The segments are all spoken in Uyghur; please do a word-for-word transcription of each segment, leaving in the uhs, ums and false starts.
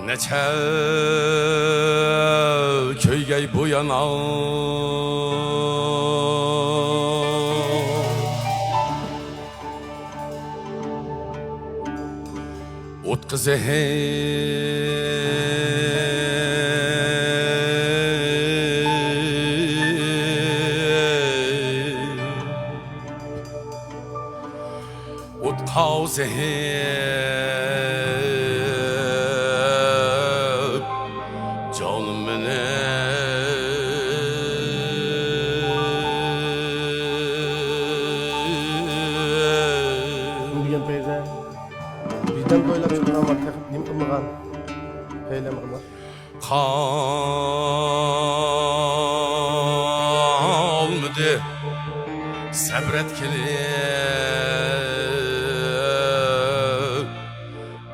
نەچچە كۆيگەي بۇ يانا. ئوتقا زەھەر، ئوتقا زەھەر، جانىم مېنىڭ. بۈگۈن پەيزە. ۋىجدان بويلاپ چىققان تېخى نېمە قىلمىغان؟ پەيلەم قىلماس. قالمىدى سەبرەت كېلىپ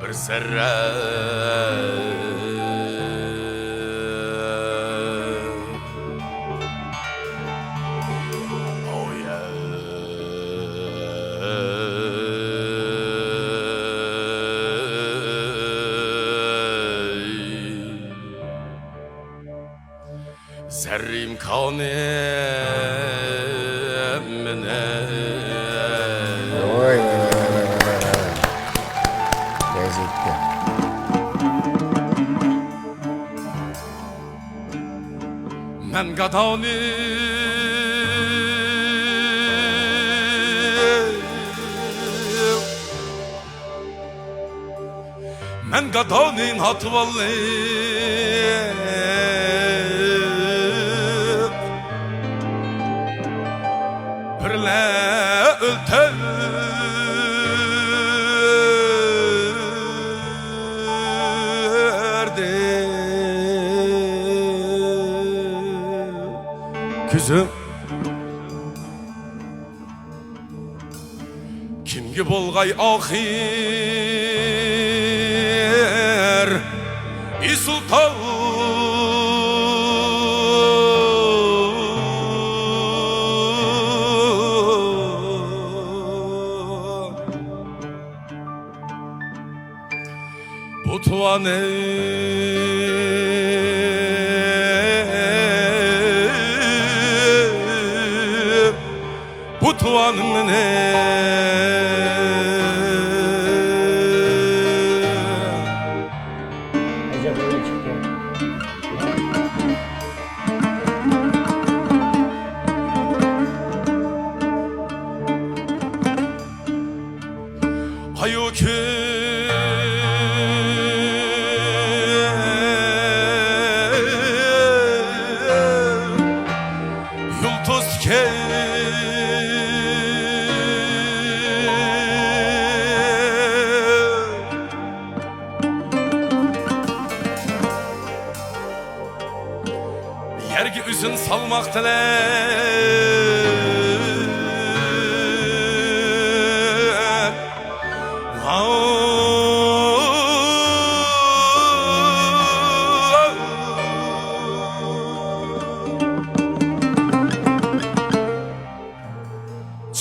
بىر زەررە. زەررە ئىمكانىم مېنىڭ. ۋاي، ۋاي، ۋاي، ۋاي، ۋاي، ۋاي. نەزىككە. مەن گادانى مەن گادانى ناتىۋاللىق بىرلە ئۆلتۈردى كۆزۈم. كىمگە بولغاي ئاخىر، ئى سۇلتان؟ بۇ تۇۋانىم بۇ تۇغانىمنى. ئايۇ كۈن يۇلتۇزكەن. يەرگە ئۆزۈن سالماق تىلەپ.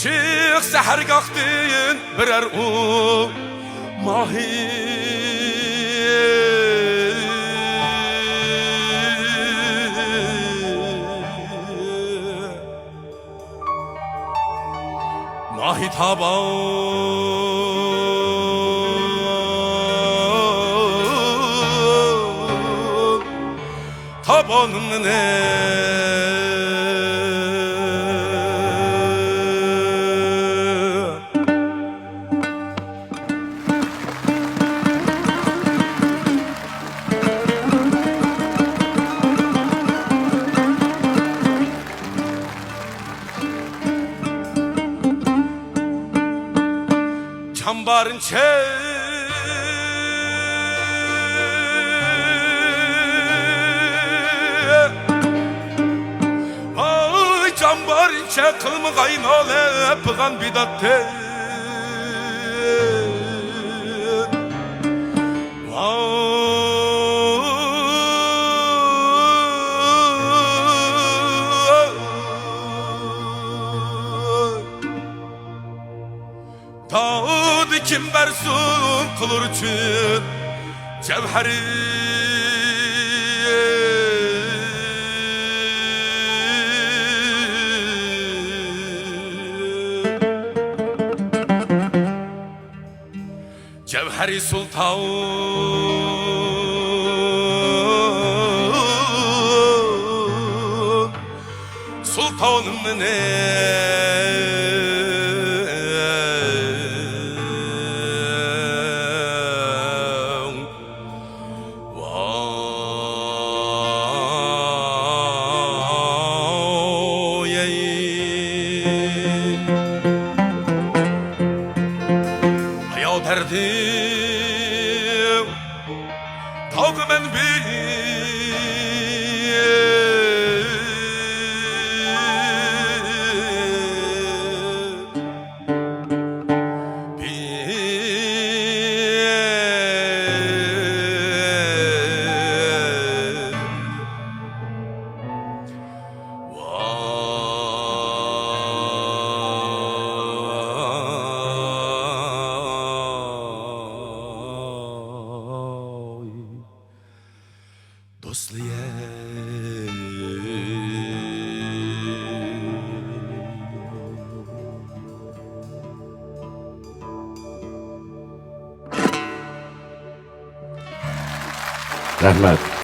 چىق سەھەرگاھتىن بىرەر ئۇ ماھى. ماھى تاپاي، تاپاي مېنى. چامبارچى، ۋاي چامبارچى، قىلمىغاي نالە پىغان بىداتتى. قىلۇر چۈن جەۋھەرى. جەۋھەرى سۇلتان، سۇلتان مېنىڭ. ۋاي، ئەي. ھايا دەردىم، تاۋغا مەن بىر. دوستلىيە. رەھمەت.